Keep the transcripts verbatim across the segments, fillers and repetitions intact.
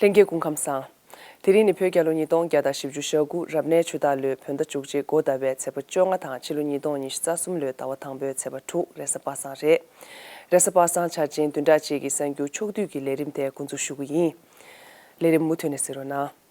ལྷན་རྒྱས་སྐུ་ཁམས་བཟང་། དེ་རིང་ནི་བོད་རྒྱལ་ལོ་ཉིས་སྟོང་བརྒྱ་དང་བཞི་བཅུ་ཞེ་དགུ་རབ་གནས་ཆུ་སྟག་ལོའི་བོད་ཟླ་བཅུ་གཅིག་འགོ་ཟླ་བའི་ཚེས་པ་བཅོ་ལྔ་དང་ཕྱི་ལོ་ཉིས་སྟོང་ཉི་ཤུ་རྩ་གསུམ་ལོའི་ཟླ་བ་དང་པོའི་ཚེས་པ་དྲུག་རེས་གཟའ་པ་སངས་རེད། རེས་གཟའ་པ་སངས་འཆར་ཅན་བདུན་ཕྲག་གཅིག་གི་གསར་འགྱུར་ཕྱོགས་བསྡུས་ཀྱི་ལས་རིམ་དེ་འགོ་འཛུགས་ཞུ་གི་ཡིན། ལས་རིམ་མུ་མཐུད་ནས་གཟིགས་རོགས་གནང་།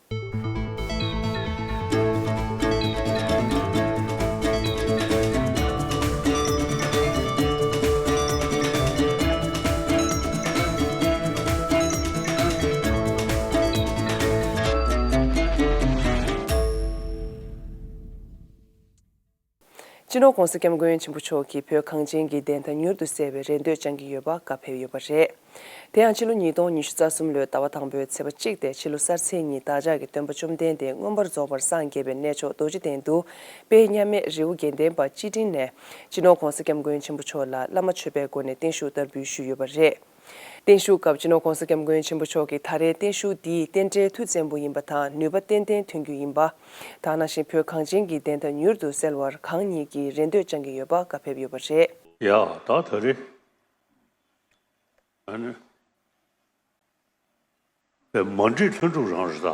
སྤྱི་ནོར་༸གོང་ས་༸སྐྱབས་མགོན་ཆེན་པོ་མཆོག་གིས་བོད་གངས་ཅན་གྱི་བདེན་མཐའ་མྱུར་དུ་གསལ་བའི་རེ་འདོད་བཅང་གི་ཡོད་པ་བཀའ་ཕེབས་ཡོད་པ་རེད། དེ་ཡང་ཕྱི་ལོ་ཉིས་སྟོང་ཉི་ཤུ་རྩ་གསུམ་ལོའི་ཟླ་བ་དང་པོའི་ཚེས་པ་གཅིག་སྟེ་ཕྱི་ལོ་གསར་ཚེས་ཉིན་བདག་ཅག་གི་སྟོན་པ་བཅོམ་ལྡན་འདས་མངོན་པར་རྫོགས་པར་སངས་རྒྱས་པའི་གནས་མཆོག་རྡོ་རྗེ་གདན་དུ་དཔལ་མཉམ་མེད་རི་བོ་དགེ་ལྡན་པ་སྤྱི་འབྲིང་ནས་སྤྱི་ནོར་༸གོང་ས་༸སྐྱབས་མགོན་ཆེན་པོ་མཆོག་ལ་བླ་མ་མཆོད་པའི་སྒོ་ནས་བརྟན་བཞུགས་བསྟར་འབུལ་ཞུས་ཡོད་པ་རེད། བརྟན་བཞུགས་སྐབས་སྤྱི་ནོར་༸གོང་ས་༸སྐྱབས་མགོན་ཆེན་པོ་མཆོག་གིས་ད་རེས་བརྟན་བཞུགས་འདི་རྟེན་འབྲེལ་མཐུ་བཙན་པོ་ཡིན་པ་དང་ནུས་པ་ཏན་ཏན་ཐོན་རྒྱུ་ཡིན་པ། དེ་ནང་བཞིན་བོད་གངས་ཅན་གྱི་བདེན་མཐའ་མྱུར་དུ་གསལ་བར་གང་ཉིད་ཀྱིས་རེ་འདོད་བཅང་གི་ཡོད་པ་བཀའ་ཕེབས་ཡོད་པ་རེད། ཡ། ད་ད་རེས་ཨ་ནི་པའི་མ་འགྲིག་ལྷུན་གྲུབ་རང་རེད་ད།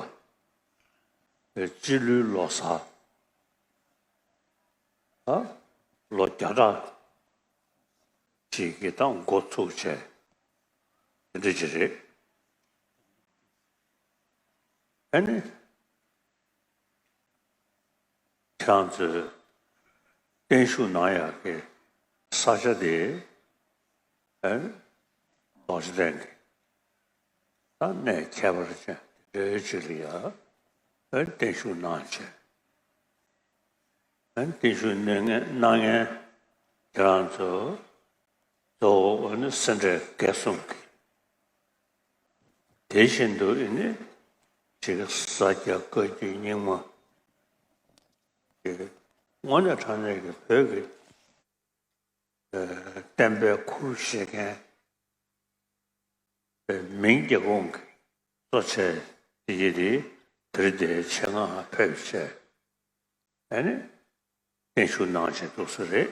པའི་སྤྱི་ལོའི་ལོ་གསར་ཨ་ལོ་བརྒྱ་ཕྲག་ཅིག་གི་ད་འགོ་ཚུགས་བྱས་དེ་འདྲ་ཅིག་རེད། ཨ་ནི་ཁྱེད་རང་ཚོས་བརྟན་བཞུགས་གནང་ཡག་གི་ས་ཆ་དེ་ཨ་ནི་རྡོ་རྗེ་གདན་གྱི་ད་གནས་ཁྱད་པར་ཅན་དེ་འདྲའི་ཅིག་ལ་ཡ་ཨ་ནི་བརྟན་བཞུགས་གནང་བྱས། ཨ་ནི་བརྟན་བཞུགས་གནང་མཁན་གནང་མཁན་ཁྱེད་རང་ཚོ་གཙོ་བོ་ཨ་ནི་སེ་འབྲས་དགེ་གསུམ་གྱི། དེ་བཞིན་དུ་ཨ་ནི་ཅིག་ས་སྐྱ་བཀའ་བརྒྱུད་རྙིང་མ་གི་དངོས་གནས་དྲང་གནས་ཀྱི་བོད་ཀྱི་ཨ་བསྟན་པའི་ཁུར་བཞེས་མཁན་པའི་མིང་རྒྱལ་ཁོངས་ཀྱི་གཙོ་ཆེ་དེ་ཡི་དེ་དེ་རིང་དེ་ཆེད་མངགས་ཕེབས་བྱས་ཨ་ནི་བརྟན་བཞུགས་གནང་བྱས་འདུག་ས་རེད།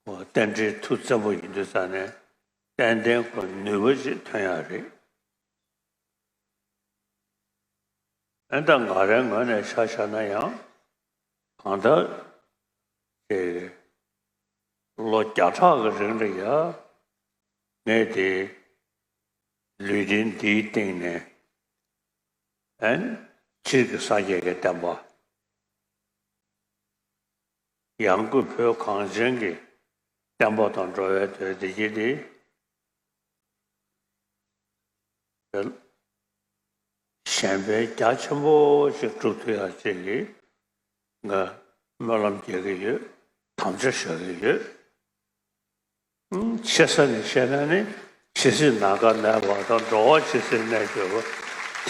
ཨོ་རྟེན་འབྲེལ་མཐུ་བཙན་པོ་ཡིན་དུས་ཙང་ནས་ཏན་ཏན་ཁོ་ནུས་པ་ཅིག་ཐོན་ཡག་རེད། ཨ་ད་ང་རའི་ངོས་ནས་ཆ་བཞག་ན་ཡང་གང་ལྟར་དེ་ལོ་བརྒྱ་ཕྲག་གི་རིང་ལ་ཡ་ངས་དེ་ལུས་རྟེན་འདིའི་སྟེང་ནས་ཨན་ཕྱིར་གྱི་ས་སྐྱ་གི་བསྟན་པ། ཡང་སྒོས་བོད་གངས་ཅན་གྱི་བསྟན་པ་དང་འགྲོ་བའི་དོན་བདེ་སྐྱིད་དེ། གཞན་ཕན་རྒྱ་ཆེན་པོ་ཞིག་སྒྲུབ་ཐུབ་ཡག་ཅིག་གི་ང་སྨོན་ལམ་རྒྱག་གི་ཡོད། དམ་བཅའ་བཞག་གི་ཡོད། ཆེ་ས་ནས་བཤད་ན་ནི་ཇི་སྲིད་ནམ་མཁའ་གནས་པ་དང་། འགྲོ་བ་ཇི་སྲིད་གནས་གྱུར་པ།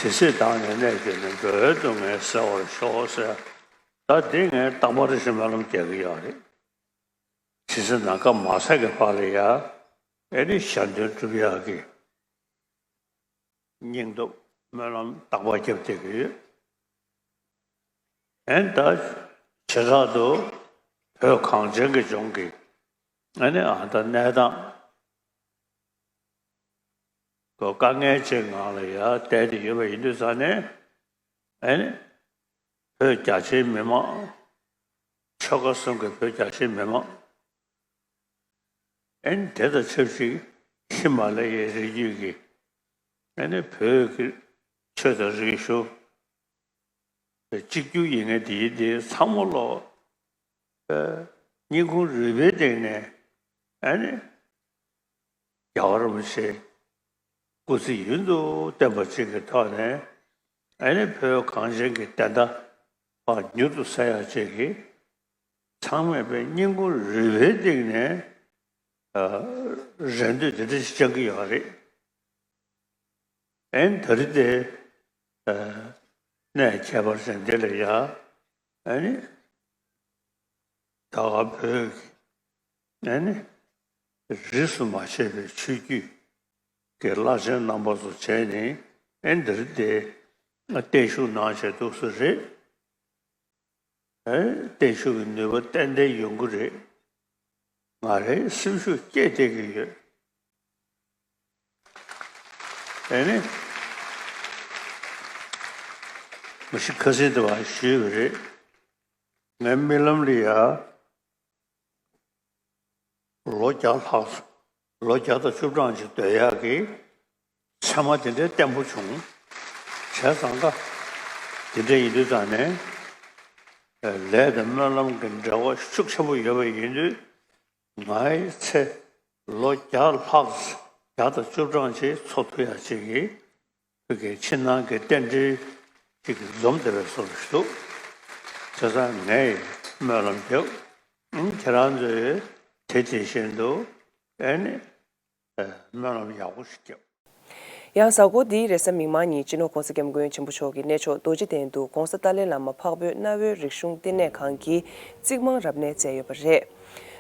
དེ་སྲིད་བདག་ནི་གནས་གྱུར་ནས། འགྲོ་བའི་སྡུག་བསྔལ་སེལ་བར་ཤོག་ཟེར། ད་འདི་ངས་རྟག་པར་ཞིག་སྨོན་ལམ་རྒྱག་གི་ཡོད་རེད། ཇི་སྲིད་ནམ་མཁའ་མ་ཟད་ཀྱི་བར་ལ་ཡ་ཨེ་ནི་གཞན་དོན་སྒྲུབ་ཡག་གི་སྙིང་སྟོབས་སྨོན་ལམ་རྟག་པར་རྒྱབ་བསྡད་ཀྱི་ཡོད། ཨེ་ནི་ད་བྱེ་བྲག་ཏུ་བོད་གངས་ཅན་གྱི་ལྗོངས་ཀྱི་ཨེ་ནི་ཨ་ད་གནས་སྟངས་ཀྱི་དཀའ་ངལ་ཅིག་ངང་ལ་ཡ་བསྡད་དེ་ཡོད་པ་ཡིན་དུས་ཙང་ནས། ཨེ་ནི་བོད་རྒྱ་ཆེའི་མི་མང་། ཆོལ་ཁ་གསུམ་གྱི་བོད་རྒྱ་ཆེའི་མི་མང་། ཨེ་ནི་དེ་དང་ཆབས་ཅིག་ཧི་མ་ལ་ཡའི་རི་རྒྱུད་ཀྱི་ཨེ་ནི་བོད་ཀྱི་ཆོས་དང་རིག་གཞུང་གཅིག་གྱུར་ཡིན་མཁན་དེའི་དེ་ཚང་མ་ལོ་སྙིང་ཁུང་རུས་པའི་སྟེང་ནས་ཨེ་ནི་རྒྱལ་བ་རིན་པོ་ཆེ་སྐུ་ཚེ་ཡུན་དུ་བརྟན་པ་ཅིག་གི་ཐོག་ནས་ཨེ་ནི་བོད་གངས་ཅན་གྱི་བདེན་མཐའ་ཕར་མྱུར་དུ་གསལ་ཡག་ཅིག་གི་ཚང་མས་པའི་སྙིང་ཁུང་རུས་པའི་གཏིང་ནས་རེ་འདོད་དེ་འདྲ་ཞིག་བཅང་གི་ཡོད་རེད། ཨེ་ནི་ད་རེས་དེ་གནས་ཁྱད་པར་ཅན་འདི་ལ་ཡ་ཨེ་ནི་ད་ག་བོད་ཀྱི་ཨེ་ནི་རིས་སུ་མ་ཆད་པའི་ཆོས་བརྒྱུད་ཀྱི་བླ་ཆེན་རྣམ་པ་ཚོ་བྱས་ནས་ཨེ་ནི་ད་རེས་དེ་བརྟན་བཞུགས་གནང་བྱས་འདུག་ས་རེད། ཨེ་བརྟན་བཞུགས་ཀྱི་ནུས་པ་ཏན་ཏན་ཡོང་གི་རེད། ང་རའི་སེམས་ཤུགས་སྐྱེད་བསྡད་ཀྱི་ཡོད། ཨེ་ནི། མ་གཞི་ཁ་སང་དེ་བ་ཞུས་པ་རེད། ངའི་རྨི་ལམ་ལ་ཡ། ལོ་བརྒྱ་ལྷག་ལོ་བརྒྱ་དང་བཅུ་གྲངས་ཅིག་སྡོད་ཡག་གི་མཚན་མ་དེ་འདྲའི་བརྟན་པོ་བྱུང་། བྱས་ཙང་ཀ་དེ་འདྲ་ཡིན་དུས་ཙང་ནས་ལས་དང་སྨོན་ལམ་གྱི་འབྲེལ་བ་ཤུགས་ཆེན་པོ་ཡོད་པ་ཡིན་དུས། ང་ཡི་ཚེ་ལོ་བརྒྱ་ལྷག་བརྒྱ་དང་བཅུ་གྲངས་ཅིག་འཚོ་ཐུབ་ཡག་ཅིག་གི་བོད་ཀྱི་ཕྱི་ནང་གི་རྟེན་འབྲེལ་ཅིག་འཛོམས་བསྡད་པའི་བཟོ་འདྲ་ཞིག་འདུག་བྱས་ཙང་ངས་སྨོན་ལམ་རྒྱབ། ཨང་། ཁྱེད་རང་ཚོས་དེ་དེ་བཞིན་དུ་ཨེ་ནི་སྨོན་ལམ་ཡག་པོ་ཞིག་རྒྱབ། ཡང་གཟའ་འཁོར་འདིའི་རེས་གཟའ་མིག་དམར་ཉིན་སྤྱི་ནོར་༸གོང་ས་༸སྐྱབས་མགོན་ཆེན་པོ་མཆོག་གིས་གནས་མཆོག་རྡོ་རྗེ་གདན་དུ་༸གོང་ས་ཏཱ་ལའི་བླ་མ་འཕགས་བོད་གནའ་བོའི་རིག་གཞུང་བསྟི་གནས་ཁང་གི་རྩིག་རྨང་རབ་གནས་མཛད་ཡོད་པ་རེད།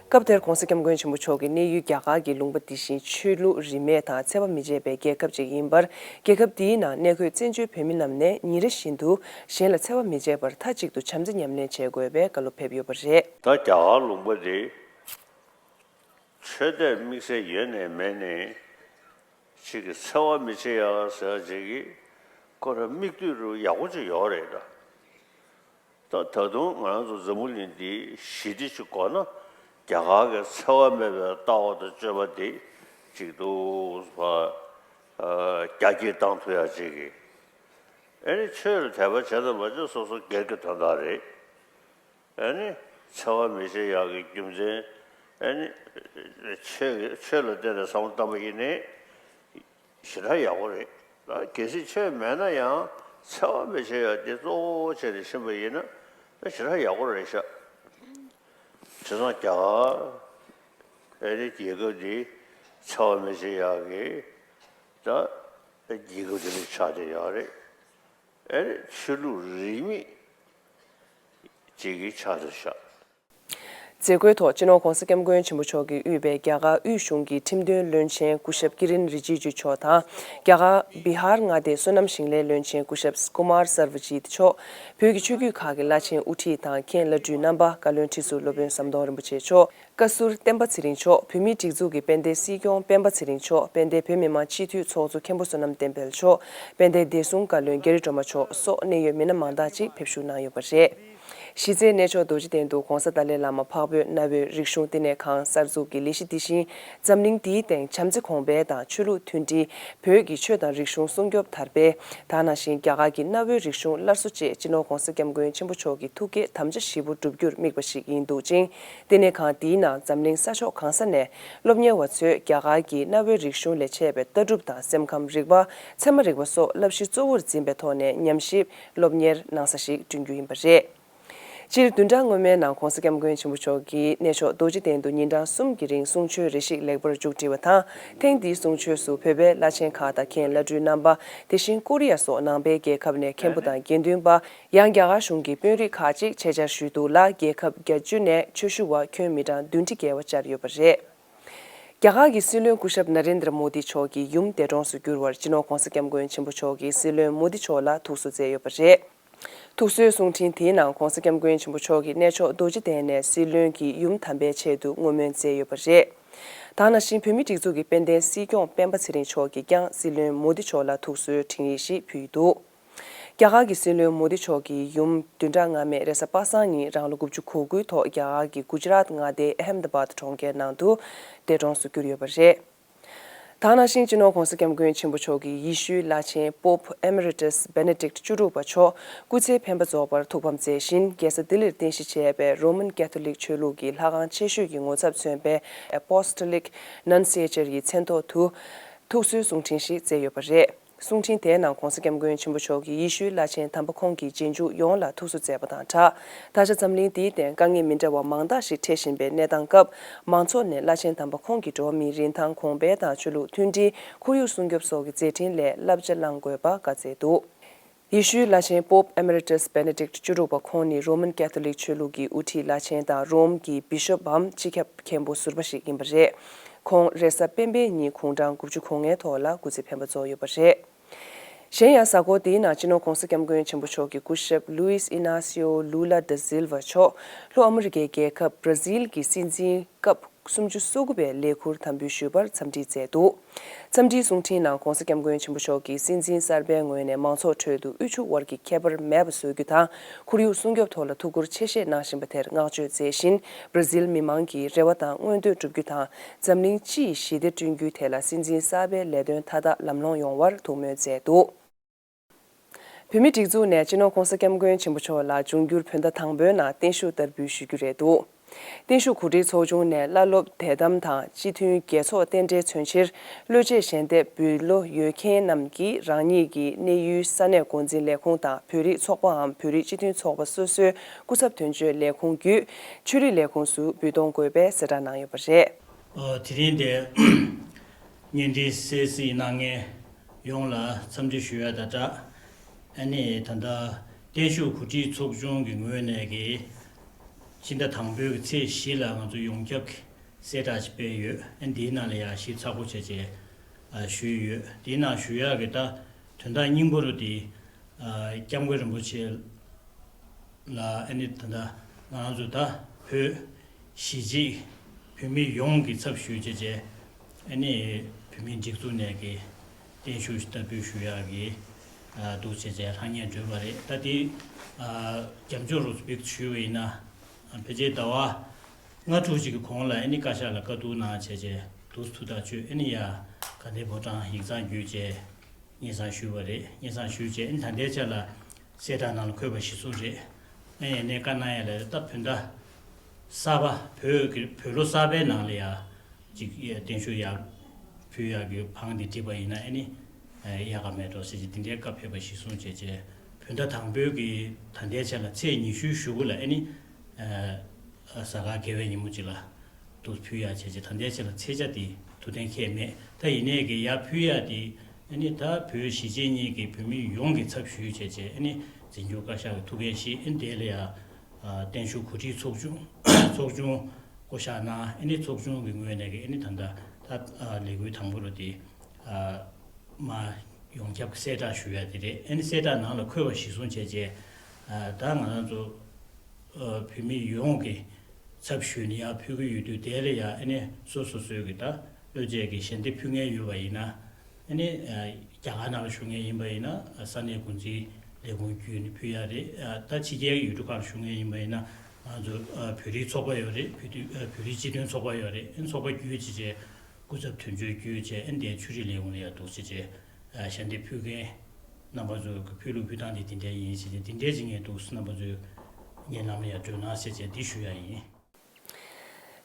སྐབས་དེར་༸གོང་ས་༸སྐྱབས་མགོན་ཆེན་པོ་མཆོག་གིས་གནས་ཡུལ་རྒྱ་གར་གྱི་ལུང་པ་འདི་བཞིན་ཆོས་ལུགས་རིས་མེད་དང་འཚེ་བ་མི་བྱེད་པའི་རྒྱལ་ཁབ་ཅིག་ཡིན་པར། རྒྱལ་ཁབ་འདིའི་ནང་གནས་འཁོད་བཙན་བྱོལ་བོད་མི་རྣམས་ནས་ཉིན་རེ་བཞིན་དུ་གཞན་ལ་འཚེ་བ་མི་བྱེད་པར་མཐའ་གཅིག་ཏུ་བྱམས་བརྩེ་ཉམས་ལེན་བྱེད་དགོས་པའི་བཀའ་སློབ་ཕེབས་ཡོད་པ་རེད། ད་རྒྱ་གར་ལུང་པ་འདི། ཆོས་དད་དམིགས་བསལ་ཡོད་ནས་མེད་ནས་ཅིག་གི་འཚེ་བ་མི་བྱེད་ཡ་ཟེར་ཅིག་གི་ཁོ་ར་མིག་ལྟོས་རུ་ཡག་པོ་ཅིག་ཡོད་རེད་ད། ད་ད་དུང་ང་རང་ཚོ་འཛམ་བུ་གླིང་འདི་ཞི་བདེ་ཅིག་དགོས་ན་རྒྱ་གར་གྱི་འཚེ་བ་མེད་པའི་ལྟ་བ་དང་སྤྱོད་པ་འདི་ཅིག་ཏུ་རྒྱ་སྐྱེད་བཏང་ཐུབ་ཡ་ཅིག་གི། ཨེ་ནི་ཆོས་ལ་དད་པ་བྱས་དང་མ་བྱས་སོ་སོ་སྒེར་གྱི་དོན་དག་རེད། ཨ་ནི་འཚེ་བ་མི་བྱེད་ཡག་གི་རྒྱུ་མཚན། ཨ་ནི་ཆོས་ཀྱི་ཆོས་ལ་བརྟེན་ནས་བསམ་བློ་བཏང་པ་ཡིན་ནའི་ཞེ་དྲག་ཡག་པོ་རེད། ད་གལ་སྲིད་ཆོས་མེད་ན་ཡང་འཚེ་བ་མི་བྱེད་ཡག་དེ་གཙོ་བོ་བྱས་ནས་ཕྱིན་པ་ཡིན་ན་ད་ཞེ་དྲག་ཡག་པོ་རེད་ཤག་བྱས་ཙང་རྒྱ་གར་ཨ་ནི་རྒྱལ་ཁབ་འདི་འཚེ་བ་མི་བྱེད་ཡག་གི་ད་རྒྱལ་ཁབ་དེ་འདྲ་ཆགས་བསྡད་ཡོད་རེད། ཨེ་རེད། ཆོས་ལུགས་རིས་མེད་ཅིག་གི་ཆགས་ཏེ་བཞག་མཛད་སྒོའི་ཐོག་སྤྱི་ནོར་༸གོང་ས་༸སྐྱབས་མགོན་ཆེན་པོ་མཆོག་གིས་དབུས་པའི་རྒྱ་གར་དབུས་གཞུང་གི་ཁྲིམས་དོན་བློན་ཆེན་སྐུ་ཞབས་ཀི་རིན་རི་ཇི་ཇུ་མཆོག་དང་། རྒྱ་གར་བི་ཧར་མངའ་སྡེའི་སོ་ནམ་ཞིང་ལས་བློན་ཆེན་སྐུ་ཞབས་ཀུ་མར་སར་བ་ཇིད་མཆོག་བོད་ཀྱི་ཆོས་བརྒྱུད་ཁག་གི་བླ་ཆེན་དབུ་ཁྲིད་དང་མཁན་བླ་སྤྲུལ་རྣམ་པ། བཀའ་བློན་ཁྲི་ཟུར་སློབ་དཔོན་ཟམ་གདོང་རིན་པོ་ཆེ་མཆོག་བཀའ་ཟུར་བསྟན་པ་ཚེ་རིང་མཆོག་བོད་མིའི་སྒྲིག་འཛུགས་ཀྱི་དཔལ་ལྡན་སྲིད་སྐྱོང་སྤེན་པ་ཚེ་རིང་མཆོག་དཔལ་ལྡན་བོད་མི་མང་སྤྱི་འཐུས་ཚོགས་གཙོ་མཁན་པོ་བསོད་ནམས་བསྟན་འཕེལ་མཆོག་དཔལ་ལྡན་བདེ་སྲུང་བཀའ་བློན་རྒྱ་རི་སྒྲོལ་མ་མཆོག་སོགས་གནད་ཡོད་མི་སྣ་མང་དག་ཅིག་ཕེབས་བཞུགས་གནང་ཡོད་པ་རེད། གཞི་རྩའི་གནས་མཆོག་རྡོ་རྗེ་གདན་དུ་༸གོང་ས་ཏཱ་ལའི་བླ་མ་འཕགས་བོད་གནའ་བོའི་རིག་གཞུང་བསྟི་གནས་ཁང་གསར་འཛུགས་ཀྱི་ལས་གཞི་འདི་བཞིན་འཛམ་གླིང་འདིའི་སྟེང་བྱམས་བརྩེ་གོང་འཕེལ་དང་ཆོས་ལུགས་མཐུན་སྒྲིལ། བོད་ཀྱི་ཆོས་དང་རིག་གཞུང་སྲུང་སྐྱོབ་དར་སྤེལ། ད་ག་ནང་བཞིན་རྒྱ་གར་གྱི་གནའ་བོའི་རིག་གཞུང་སླར་གསོ་བཅས་སྤྱི་ནོར་༸གོང་ས་༸སྐྱབས་མགོན་ཆེན་པོ་མཆོག་གི་ཐུགས་བསྐྱེད་དམ་བཅའ་བཞི་པོ་བསྒྲུབ་རྒྱུར་དམིགས་པ་ཞིག་ཡིན་འདུག་ཅིང་། བསྟི་གནས་ཁང་འདིའི་ནང་འཛམ་གླིང་ས་ཕྱོགས་གང་ས་ནས་སློབ་གཉེར་བ་ཚོས་རྒྱ་གར་གྱི་གནའ་བོའི་རིག་གཞུང་ལས་མཆེད་པའི་ལྟ་གྲུབ་དང་སེམས་ཁམས་རིག་པ། ཚད་མ་རིག་པ་སོགས་བསླབ་གཞི་གཙོ་བོར་འཛིན་པའི་ཐོག་ནས་ཉམས་ཞིབ་སློབ་གཉེར་གནང་ས་ཞིག་བསྐྲུན་རྒྱུ་ཡིན་པ་རེད། སྤྱིར་བདུན་ཕྲག་སྔོན་མའི་ནང་༸གོང་ས་༸སྐྱབས་མགོན་ཆེན་པོ་མཆོག་གིས་གནས་མཆོག་རྡོ་རྗེ་གདན་དུ་ཉིན་གྲངས་གསུམ་གྱི་རིང་གསུང་ཆོས་རེ་ཞིག་ལེགས་པར་མཇུག་སྒྲིལ་བ་དང་། ཐེངས་འདིའི་གསུང་ཆོས་སུ་བོད་པའི་བླ་ཆེན་ཁག་དང་མཁན་བླ་སྤྲུལ་རྣམ་པ། དེ་བཞིན་ཀོ་རི་ཡ་སོགས་ནང་པའི་རྒྱལ་ཁབ་ནས་མཁན་པོ་དང་དགེ་འདུན་པ། ཡང་རྒྱ་གར་གཞུང་གི་དཔོན་རིགས་ཁག་ཅིག་ཆེད་བཅར་ཞུས་འདུག་ལ། རྒྱལ་ཁབ་བརྒྱད་ཅུ་ནས་ཆོས་ཞུ་བ་ཁྱོན་མི་གྲངས་བདུན་ཁྲི་བརྒལ་བ་བཅར་ཡོད་པ་རེད། རྒྱ་གར་གྱི་སྲིད་བློན་སྐུ་ཞབས་ན་རེན་དྲ་མོ་དི་མཆོག་གི་ཡུམ་འདས་གྲོངས་སུ་གྱུར་བར་སྤྱི་ནོར་༸གོང་ས་༸སྐྱབས་མགོན་ཆེན་པོ་མཆོག་གིས་སྲིད་བློན་མོ་དི་མཆོག་ལ་ཐུགས་གསོ་མཛད་ཡོད་པ་རེད། ཐུགས་གསོའི་གསུང་འཕྲིན་དེའི་ནང་༸གོང་ས་༸སྐྱབས་མགོན་ཆེན་པོ་མཆོག་གིས་གནས་མཆོག་རྡོ་རྗེ་གདན་ནས་སྲིད་བློན་གྱི་ཡུམ་དམ་པའི་ཆེད་དུ་བསྔོ་སྨོན་མཛད་ཡོད་པ་རེད། ད་ག་ནང་བཞིན་བོད་མིའི་སྒྲིག་འཛུགས་ཀྱི་དཔལ་ལྡན་སྲིད་སྐྱོང་སྤེན་པ་ཚེ་རིང་མཆོག་གིས་ཀྱང་སྲིད་བློན་མོ་དི་མཆོག་ལ་ཐུགས་གསོའི་འཕྲིན་ཡིག་ཞིག་ཕུལ་འདུག་རྒྱ་གར་གྱི་སྲིད་བློན་མོ་དི་མཆོག་གི་ཡུམ་བདུན་ཕྲག་སྔ་མའི་རེས་གཟའ་པ་སངས་ཉིན་རང་ལོ་དགུ་བཅུ་གོ་དགུའི་ཐོག་རྒྱ་གར་གྱི་གུ་ཇི་རཱཏ་མངའ་སྡེའི་ཨ་ཧམ་དཱ་བཱད་གྲོང་ཁྱེར་ནང་དུ་འདས་གྲོངས་སུ་གྱུར་ཡོད་པ་རེད། ད་ག་ནང་བཞིན་སྤྱི་ནོར་༸གོང་ས་༸སྐྱབས་མགོན་ཆེན་པོ་མཆོག་གིས་ཡེ་ཤུའི་བླ་ཆེན་པོབ་ཨེ་མེ་རི་ཏུས་བེ་ནེ་ཏིག་བཅུ་དྲུག་པ་མཆོག་སྐུ་ཚེའི་འཕེན་པ་རྫོགས་པར་ཐུགས་ཕམ་མཛད་བཞིན། རྒྱལ་ས་ལྡི་ལིར་རྟེན་གཞི་བྱས་པའི་རོ་མན་ཀེ་ཐོ་ལིག་ཆོས་ལུགས་ཀྱི་ལྷ་ཁང་ཆེ་ཤོས་ཀྱི་ངོ་ཚབ་མཚོན་པའི་ཨེ་པོ་སི་ཊོ་ལིག་ནན་སི་ཨེ་ཅར་ཡི་མཚན་ཐོག་ཏུ་ཐུགས་གསོའི་གསུང་འཕྲིན་ཞིག་བསྩལ་ཡོད་པ་རེད། གསུང་འཕྲིན་དེའི་ནང་༸གོང་ས་༸སྐྱབས་མགོན་ཆེན་པོ་མཆོག་གིས་ཡེ་ཤུའི་བླ་ཆེན་དམ་པ་ཁོང་གི་རྗེས་འཇུག་ཡོངས་ལ་ཐུགས་གསོ་མཛད་པ་དང་སྦྲགས། ད་ཆ་འཛམ་གླིང་འདིའི་སྟེང་དཀའ་ངལ་མི་འདྲ་བ་མང་དག་ཞིག་འཕྲད་བཞིན་པའི་གནས་སྟངས་སྐབས། མང་ཚོགས་ནས་བླ་ཆེན་དམ་པ་ཁོང་གིས་འགྲོ་བ་མིའི་རིན་ཐང་གོང་འཕེལ་དང་ཆོས་ལུགས་མཐུན་སྒྲིལ། ཁོར་ཡུག་སྲུང་སྐྱོབ་སོགས་ཀྱི་མཛད་འཕྲིན་ལས་བསླབ་བྱ་བླང་དགོས་པ་བཀའ་སྩལ་འདུག་ཡེ་ཤུའི་བླ་ཆེན་པོབ་ཨེ་མེ་རི་ཏུས་བེ་ནེ་ཏིག་བཅུ་དྲུག་པ་ཁོང་ནི་རོ་མན་ཀེ་ཐོ་ལིག་ཆོས་ལུགས་ཀྱི་དབུ་ཁྲིད་བླ་ཆེན་དང་རོམ་གྱི་བི་ཤོབ་བམ་སྤྱི་ཁྱབ་མཁན་པོ་ཟུར་པ་ཞིག་ཡིན་པ་རེད། ཁོང་རེས་གཟའ་སྤེན་པའི་ཉིན་དགུང་གྲངས་དགུ་བཅུ་གོ་ལྔའི་ཐོག་ལ་སྐུ་ཚེ་འཕེན་པ་རྫོགས་ཡོད་པ་རེད། གཞན་ཡང་གཟའ་འཁོར་འདིའི་ནང་སྤྱི་ནོར་༸གོང་ས་༸སྐྱབས་མགོན་ཆེན་པོ་མཆོག་གི་སྐུ་ཞབས་ལུའིས་ཨི་ནཱ་སིའོ་ལུ་ལ་ད་སིལ་ཝ་མཆོག་ལྷོ་ཨ་མི་རི་ཀའི་རྒྱལ་ཁབ་བྷ་ར་ཟིལ་གྱི་སྲིད་འཛིན་སྐབས་ སུམ་ཅུ་སོ་དགུ་པའི་ལས་ཁུར་དམ་འབུལ་ཞུས་པར་འཚམས་འདྲི་མཛད་འདུག་འཚམས་འདྲིའི་གསུང་འཕྲིན་ནང་༧གོང་ས་༧སྐྱབས་མགོན་ཆེན་པོ་མཆོག་གིས་སྲིད་འཛིན་གསར་པའི་ངོས་ནས་མང་ཚོགས་ཁྲོད་དུ་དབུལ་ཕྱུག་དབར་གྱི་ཁྱད་པར་མེད་པ་བཟོ་རྒྱུ་དང་། ཁོར་ཡུག་སྲུང་སྐྱོབ་ཐོག་ལ་ཐུགས་ཁུར་ཆེ་བཞེས་གནང་བཞིན་པ་དེར་བསྔགས་བརྗོད་མཛད་བཞིན། བྷར་ཛིལ་མི་མང་གི་རེ་བ་དང་མངོན་འདོད་བསྒྲུབ་རྒྱུ་དང་། འཛམ་གླིང་སྤྱི་ཡི་ཞི་བདེ་བསྐྲུན་རྒྱུའི་ཐད་ལ་སྲིད་འཛིན་གསར་པའི་ལས་དོན་མཐའ་དག་ལམ་ལྷོང་ཡོང་བར་ཐུགས་སྨོན་མཛད་འདུག་བོད་མིའི་སྒྲིག་འཛུགས་ནས་སྤྱི་ནོར་༧གོང་ས་༧སྐྱབས་མགོན་ཆེན་པོ་མཆོག་ལ་འབྱུང་འགྱུར་བོད་ཟླ་དང་པོའི་ནང་བརྟན་བཞུགས་བསྟར་འབུལ་ཞུ་རྒྱུ་རེད་འདུག་བརྟན་བཞུགས་གོ་སྒྲིག་ཚོགས་ཆུང་ནས་བླ་སློབ་དད་དམ་དང་སྤྱི་མཐུན་དགེ་ཚོགས་རྟེན་འབྲེལ་མཚོན་ཕྱིར། བློ་འབྱེད་ཞལ་འདེབས་འབུལ་བློ་ཡོད་མཁན་རྣམས་ཀྱིས་རང་ཉིད་ཀྱི་གནས་ཡུལ་ས་གནས་འགོ་འཛིན་ལས་ཁུངས་དང་བོད་རིགས་ཚོགས་པའམ་བོད་རིགས་སྤྱི་མཐུན་ཚོགས་པ་སོ་སོའི་སྐུ་ཚབ་དོན་གཅོད་ལས་ཁུངས་བརྒྱུད་ཆོས་རིག་ལས་ཁུངས་སུ་འབུལ་གཏོང་དགོས་པའི་གསལ་བསྒྲགས་གནང་ཡོད་པ་རེད། ཨོ། དེ་རིང་འདིར་བརྙན་འཕྲིན་གསན་གཟིགས་གནང་མཁན་ཡོངས་ལ་འཚམས་འདྲི་ཞུ་ཡ་དང་སྦྲགས། ཨ་ནི་ད་ལྟ་བརྟན་བཞུགས་གོ་སྒྲིག་ཚོགས་ཆུང་གི་ངོས་ནས་ཀྱི་སྤྱི་ཟླ་དང་པོའི་གི་ཚེས་བཞི་ལ་ང་ཚོ་ཡོངས་ཁྱབ་ཀྱི་གསལ་བསྒྲགས་ཤིག་སྤེལ་ཡོད། ཨ་ནི་འདིའི་ནང་ལ་ཡང་ཞིབ་ཚགས་པོ་བྱས་བྱས་ཨ་ཞུས་ཡོད། འདིའི་ནང་ཞུ་ཡག་གི་ད་དོན་དག་སྙིང་པོ་རུ་དེ་ཨ་༧སྐྱབས་མགོན་རིན་པོ་ཆེ་ལ་ཨ་ནི་ད་ལྟ་ང་རང་ཚོ་ད་བོད་གཞིས་བྱེས་བོད་མི་ཡོངས་ཀྱི་ཚབ་ཞུས་བྱས་བྱས་ཨ་ནི་བོད་མིའི་སྒྲིག་འཛུགས་ནས་ཀྱི་བརྟན་བཞུགས་བསྟར་འབུལ་ཞུ་ཡག་གི་ཨ་འདུག་བྱས་བྱས་ལྷང་ངེར་བགྲོས་པ་རེད། ད་དེ་ཨ་རྒྱབ་ལྗོངས་རུ་བིག་ཞུས་པ་ཡིན་ན་ཕལ་ཆེར་ཟླ་བ་ལྔ་དྲུག་ཅིག་གི་གོང་ལ་ཨ་ནི་བཀའ་ཤག་ལ་བཀའ་བསྡུར་གནང་བྱས་བྱས་འདུག་ཐུགས་ཐག་ཆོད། ཨ་ནི་ཡ་དགའ་ལྡན་ཕོ་བྲང་ཡིག་ཚང་བརྒྱུད་བྱས་སྙན་སེང་ཞུས་པ་རེད། སྙན་སེང་ཞུས་བྱས་ཨ་ནི་ད་ལྟའི་ཆ་ལ་གསལ་བསྒྲགས་ནང་ལ་འཁོད་པ་གཞིར་བཟུང་རེད། ཨ་ནི་ཡ་ནས་བཀའ་གནང་ཡ་ལ་ད་བོད་ཟླ་གསར་པ་བོད་ཀྱི་བོད་ལོ་གསར་པའི་ནང་ལ་ཡ་ཅིག་ཡ་བརྟན་བཞུགས་ཡ་ཕུལ་ཡག་གི་བང་དེ་བསྒྲིགས་པ་ཡིན་ན་ཨ་ནི་ཡག་ག་མེད་འགྲོ་ཟེར་གྱི་འདི་འདྲའི་བཀའ་ཕེབས་པ་གཞིར་བཟུང་བྱས་བྱས་བོད་ཟླ་དང་པོའི་གི་ད་ལྟའི་ཆ་ལ་ཚེས་ཉི་ཤུའི་གཞུག་གུ་ལ་ཨ་ནི་གཟའ་སྐར་དགེ་བའི་ཉིན་མོ་ཅིག་ལ་དུ་ཕུལ་ཡག་བྱས་བྱས་ད་ལྟའི་ཆ་ལ་ཚེས་ཆ་དེ་ཐུགས་གཏན་འཁེལ་མེད། ད་ཡིན་ནའི་གི་ཡར་ཕུལ་ཡག་དེ་ཨ་ནི་ད་བོད་གཞིས་བྱེས་གཉིས་ཀྱི་བོད་མི་ཡོངས་ཀྱི་ཚབ་ཞུས་བྱས་བྱས་ཨ་ནི་འཛིན་སྐྱོང་བཀའ་ཤག་གི་ཐུགས་འགན་བཞེས་ཨ་ནི་དེ་ལ་ཡ། ཨ་བརྟན་བཞུགས་གོ་སྒྲིག་ཚོགས་ཆུང་ཚོགས་ཆུང་བསྐོ་བཞག་གནང་། ཨ་ནི་ཚོགས་ཆུང་གི་ངོས་ནས་ཀྱི་ཨ་ནི་ད་ལྟ་ད་ཨ་ལས་འགུལ་དང་པོ་རུ་དེ་ཨ་མ་ཡོངས་ཁྱབ་ཀྱི་གསལ་བསྒྲགས་ཞུ་ཡ་དེ་རེད། ཨ་ནི་གསལ་བསྒྲགས་ནང་ལ་འཁོད་པ་གཞིར་བཟུང་བྱས་རྗེས་ཨ་ད་ང་རང་ཚོ་ཨ་བོད་མི་ཡོངས་ཀྱི་ཚབ་ཞུས་ནས་ཡར་ཕུལ་གྱི་ཡོད་དུས་དེ་ལ་ཡ་ཨ་ནི་སོ་སོ་སོའི་གི་ད་བློ་འབྱེད་ཀྱི་ཞལ་འདེབས་ཕུལ་མཁན་ཡོད་པ་ཡིན་ན། ཨ་ནི་ཨ་རྒྱ་གར་ནང་ལ་བཞུགས་མཁན་ཡིན་པ་ཡིན་ན་ས་གནས་འགོ་འཛིན་ལས་ཁུངས་བརྒྱུད་ནས་ཕུལ་ཡ་རེད། ཨ་ད་ཕྱི་རྒྱལ་གྱི་ཡུལ་གྲུ་ཁག་ལ་བཞུགས་མཁན་ཡིན་པ་ཡིན་ན་ང་ཚོ་ཨ་བོད་རིགས་ཚོགས་པ་ཡོད་རེད། བོད་དུ་ཨ་བོད་རིགས་སྤྱི་མཐུན་ཚོགས་པ་ཡོད་རེད། ཨ་ཚོགས་པ་བརྒྱུད་བྱས་བྱས་སྐུ་ཚབ་དོན་གཅོད་བརྒྱུད་བྱས་ཨ་འདས་ཆུ་རིས་ལས་ཁུངས་ལ་ཡ་འདུག་བྱས་བྱས་ཨ་ཞལ་འདེབས་ཕུལ་མཁན་རྣམ་པ་ཚོ་གི་ཕུལ་ལུགས་ཕུལ་སྟངས་དེ་དེ་འདྲ་ཡིན་ཟེར་ཏེ་དེ་འདྲ་ཅིག་ངས་འདུག་རྣམ་པ་ཚོའི་སྙན་ལམ་ལ་ཡ་བསྒྲོན་གནང་ཟེར་བྱས་འདི་ཞུ་ཡ་ཡིན།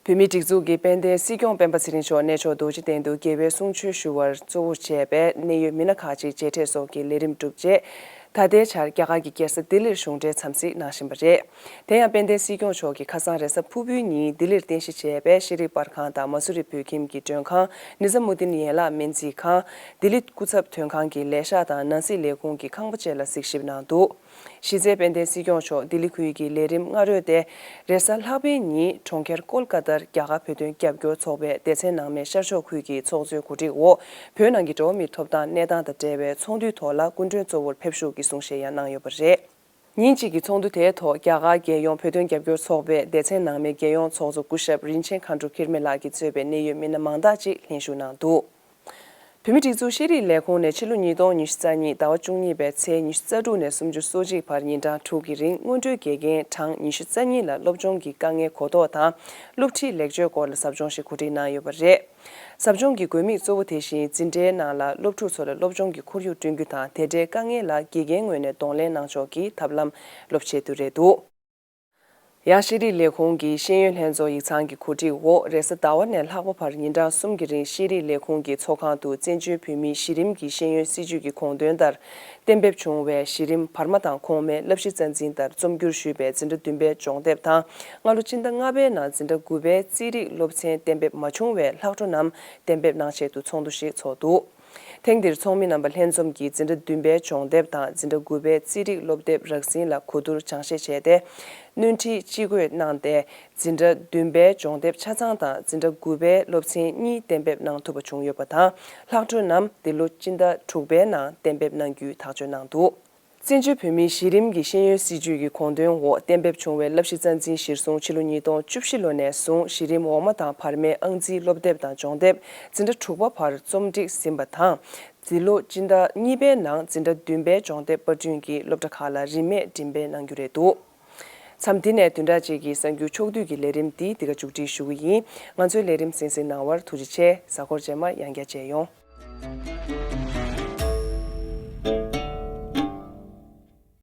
བོད་མིའི་སྒྲིག་འཛུགས་ཀྱི་དཔལ་ལྡན་སྲིད་སྐྱོང་སྤེན་པ་ཚེ་རིང་མཆོག་གནས་མཆོག་རྡོ་རྗེ་གདན་དུ་རྒྱལ་བའི་གསུང་ཆོས་ཞུ་བར་གཙོ་བོར་བྱས་པའི་གནད་ཡོད་མི་སྣ་ཁག་ཅིག་མཇལ་འཕྲད་སོགས་ཀྱི་ལས་རིམ་གྲུབ་རྗེས། ད་ལྟའི་ཆར་རྒྱ་གར་གྱི་རྒྱལ་ས་ལྡི་ལིར་གཞུང་འབྲེལ་འཚམས་གཟིགས་གནང་བཞིན་པ་རེད། དེ་ཡང་དཔལ་ལྡན་སྲིད་སྐྱོང་མཆོག་གིས་ཁ་སང་རེས་གཟའ་ཕུར་བུའི་ཉིན་ལྡི་ལིར་རྟེན་གཞི་བྱས་པའི་ཤེས་རིག་པར་ཁང་དང་མ་སུ་རི་བོད་ཁྱིམ་གྱི་མགྲོན་ཁང་། ནི་ཛ་མུ་དིན་ཡན་ལག་སྨན་རྩིས་ཁང་། ལྡི་ལི་སྐུ་ཚབ་དོན་ཁང་གི་ལས་ཤག་དང་ནང་སྲིད་ལས་ཁུངས་ཀྱི་ཁང་པ་བཅས་ལ་གཟིགས་ཞིབ་གནང་འདུག་གཞི་རྩའི་དཔལ་ལྡན་སྲིད་སྐྱོང་མཆོག་ལྡི་ལི་ཁུལ་གྱི་ལས་རིམ་སྔ་རོལ་ཏེ། རེས་གཟའ་ལྷག་པའི་ཉིན་གྲོང་ཁྱེར་ཀོལ་ཀ་ཏར་རྒྱ་གར་བོད་དོན་རྒྱབ་སྐྱོར་ཚོགས་པའི་སྡེ་ཚན་ནང་མའི་ཤར་ཕྱོགས་ཁུལ་གྱི་ཚོགས་གཙོའི་གོ་སྒྲིག་འོག་བོད་ནང་གི་འགྲོ་བ་མིའི་ཐོབ་ཐང་གནས་སྟངས་དང་འབྲེལ་བའི་ཚོགས་འདུའི་ཐོག་ལ་སྐུ་མགྲོན་གཙོ་བོར་ཕེབས་ཞུགས་ཀྱི་གསུང་བཤད་ཡང་གནང་ཡོད་པ་རེད། ཉིན་གཅིག་གི་ཚོགས་འདུ་དེའི་ཐོག་རྒྱ་གར་རྒྱལ་ཡོངས་བོད་དོན་རྒྱབ་སྐྱོར་ཚོགས་པའི་སྡེ་ཚན་ནང་མའི་རྒྱལ་ཡོངས་ཚོགས་གཙོ་སྐུ་ཞབས་རིན་ཆེན་མཁའ་འགྲོ་འཁྱིལ་མེད་ལགས་ཀྱིས་གཙོས་པའི་གནད་ཡོད་མི་སྣ་མང་དག་ཅིག་ལྷན་ཞུགས་གནང་འདུག་བོད་མིའི་སྒྲིག་འཛུགས་ཤེས་རིག་ལས་ཁུངས་ནས་ཕྱི་ལོ་ཉིས་སྟོང་ཉི་ཤུ་རྩ་གཉིས་ཟླ་བ་བཅུ་གཉིས་པའི་ཚེས་ཉི་ཤུ་རྩ་དྲུག་ནས་སུམ་ཅུ་སོ་གཅིག་བར་ཉིན་གྲངས་དྲུག་གི་རིང་སྔོན་འགྲོའི་དགེ་རྒན་གྲངས་ཉི་ཤུ་རྩ་གཉིས་ལ་སློབ་སྦྱོང་གི་དཀའ་ངལ་གོ་རྟོགས་དང་སློབ་ཁྲིད་ལེགས་བཅོས་སྐོར་ལ་ཟབ་སྦྱོང་ཞིག་གོ་སྒྲིག་གནང་ཡོད་པ་རེད། ཟབ་སྦྱོང་གི་དགོས་དམིགས་གཙོ་བོ་དེ་བཞིན་འཛིན་གྲྭའི་ནང་ལ་སློབ་ཕྲུག་ཚོ་ལ་སློབ་སྦྱོང་གི་ཁོར་ཡུག་བསྐྲུན་རྒྱུ་དང་དེ་འབྲེལ་དཀའ་ངལ་ལ་དགེ་རྒན་ངོས་ནས་གདོང་ལེན་གནང་ཕྱོགས་ཀྱི་ཐབས་ལམ་སློབ་ཆེད་དུ་རེད་འདུག་ཡང་ཤེས་རིག་ལས་ཁུངས་ཀྱི་ཤེས་ཡོན་ལྷན་ཚོགས་ཡིག་ཚང་གི་གོ་སྒྲིག་འོག་རེས་གཟའ་ཟླ་བ་ནས་ལྷག་པ་བར་ཉིན་གྲངས་གསུམ་གྱི་རིང་ཤེས་རིག་ལས་ཁུངས་ཀྱི་ཚོགས་ཁང་དུ་བཙན་བྱོལ་བོད་མིའི་གཞི་རིམ་གྱི་ཤེས་ཡོན་སྲིད་བྱུས་ཀྱི་དགོངས་དོན་ལྟར་གཏན་འབེབས་བྱུང་བའི་གཞི་རིམ་བར་མ་དང་གོང་མའི་བསླབ་གཞི་རྩ་འཛིན་ལྟར་རྩོམ་སྒྱུར་ཞུས་པའི་འཛིན་གྲྭ་བདུན་པའི་སྦྱོང་དེབ་དང་། སྔ་ལོ་སྤྱི་ཟླ་ལྔ་པའི་ནང་འཛིན་གྲྭ་དགུ་པའི་རྩིས་རིག་སློབ་ཚན་གཏན་འབེབས་མ་བྱུང་བའི་ལྷག་འཕྲོ་རྣམས་གཏན་འབེབས་གནང་ཆེད་དུ་ཚོགས་འདུ་ཞིག་ཚོགས་འདུག་ཐེངས་འདིར་ཚོགས་མི་རྣམ་པ་ལྷན་འཛོམས་ཀྱིས་འཛིན་གྲྭ་བདུན་པའི་སྦྱོང་དེབ་དང་འཛིན་གྲྭ་དགུ་པའི་རྩིས་རིག་སློབ་དེབ་རགས་ཟིན་ལ་གོ་བསྡུར་སྦྱང་བཤད་བྱས་ཏེ། སྣོན་འཕྲི་ཅི་དགོས་གནང་སྟེ། འཛིན་གྲྭ་བདུན་པའི་སྦྱོང་དེབ་ཆ་ཚང་དང་འཛིན་གྲྭ་དགུ་པའི་སློབ་ཚན་གཉིས་གཏན་འབེབས་གནང་ཐུབ་པ་བྱུང་ཡོད་པ་དང་། ལྷག་འཕྲོ་རྣམས་འདི་ལོ་སྤྱི་ཟླ་དྲུག་པའི་ནང་གཏན་འབེབས་གནང་རྒྱུའི་ཐག་གཅོད་གནང་འདུག་བཙན་བྱོལ་བོད་མིའི་གཞི་རིམ་གྱི་ཤེས་ཡོན་སྲིད་བྱུས་ཀྱི་དགོངས་དོན་འོག་གཏན་འབེབས་བྱུང་བའི་བསླབ་གཞི་རྩ་འཛིན་གཞིར་བཟུང་ཕྱི་ལོ་ཉིས་སྟོང་བཅུ་བཞི་ལོ་ནས་བཟུང་གཞི་རིམ་འོག་མ་དང་བར་མའི་ཨང་རྩིས་སློབ་དེབ་དང་སྦྱོང་དེབ་འཛིན་གྲྭ་དྲུག་པ་བར་རྩོམ་སྒྲིག་ཟིན་པ་དང་། འཛིན་ལོ་སྤྱི་ཟླ་གཉིས་པའི་ནང་འཛིན་གྲྭ་བདུན་པའི་སྦྱོང་དེབ་པར་སྐྲུན་གྱིས་སློབ་གྲྭ་ཁག་ལ་རིན་མེད་འགྲེམས་སྤེལ་གནང་རྒྱུ་རེད་འདུག་མཚམས་འདི་ནས་བདུན་ཕྲག་གཅིག་གི་གསར་འགྱུར་ཕྱོགས་བསྡུས་ཀྱི་ལས་རིམ་འདི་འདི་ག་མཇུག་སྒྲིལ་ཞུ་གི་ཡིན། ང་ཚོའི་ལས་རིམ་གསན་གཟིགས་གནང་བར་ཐུགས་རྗེ་ཆེ། གཟའ་འཁོར་རྗེས་མ་ཡང་བསྐྱར་མཇལ་ཡོང་།